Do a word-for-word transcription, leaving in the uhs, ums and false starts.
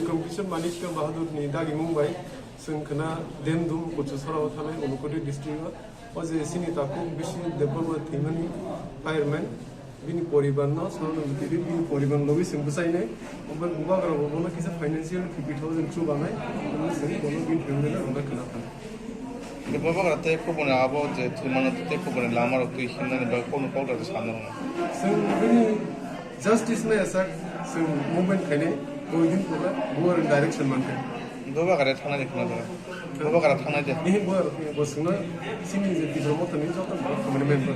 Competition Manikya Bahadur ni dagimung bai chwng khna Demdum Kuchusora o thanai Unakoti district o. O je chini takhuk bisi Debbarma thwimani fireman, bini poribar no, Swarno Mitiri bini poribar logi chwng bwchainai. Obo bubagra bo bono kisa financial fifty thousand chubanai, omo chwng bono bini family no rwna khna thanai. Bubagra tei kubuni abo je thwimano tei kubuni lama rok twi himnani bagwi kono kok da sanno. Chwng bini justice nai sak, chwng movement khainai, koi din pura, bubagra direction mankha. Bubagra thangnai khna da. Bubagra thangnai de. Ehe bubagra bo chwngno chini je Tipra Motha ni joto borok khamani member.